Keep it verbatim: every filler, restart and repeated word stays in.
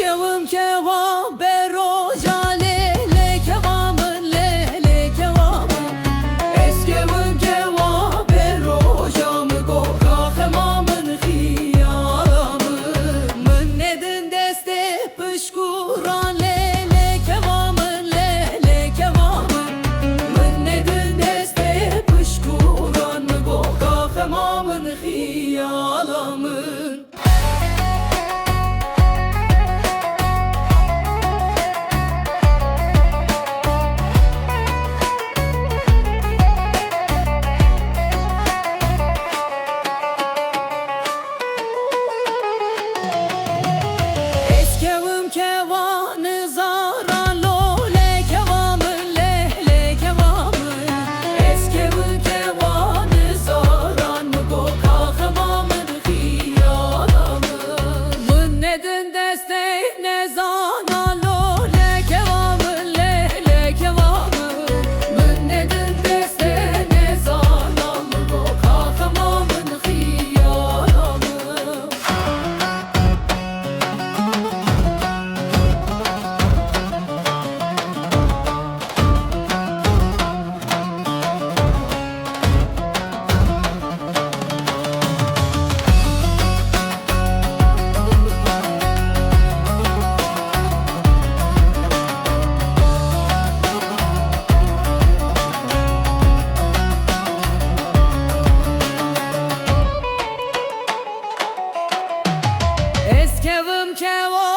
Kewim kewa beroja lê, lê kewa min, lê, lê kewa min. Ez kewim kewa beroja min, go kaxema min, xiyala min. Min nedin destê pişkuran lê, lê kewa min, lê, lê kewa min. Min nedin destê pişkuran min, go kaxema min, xiyala min. Ez kewim kewa nizaran lo, lê kewa min, lê, lê kewa min. Ez kewim kewa nizaran, min go kaxema min, xiyala min. Min nedin destê nezanan lo, lê kewa min, lê, lê kewa min. Min nedin destê nezanan, min go kaxema min, xiyala min. Ez kewim kewa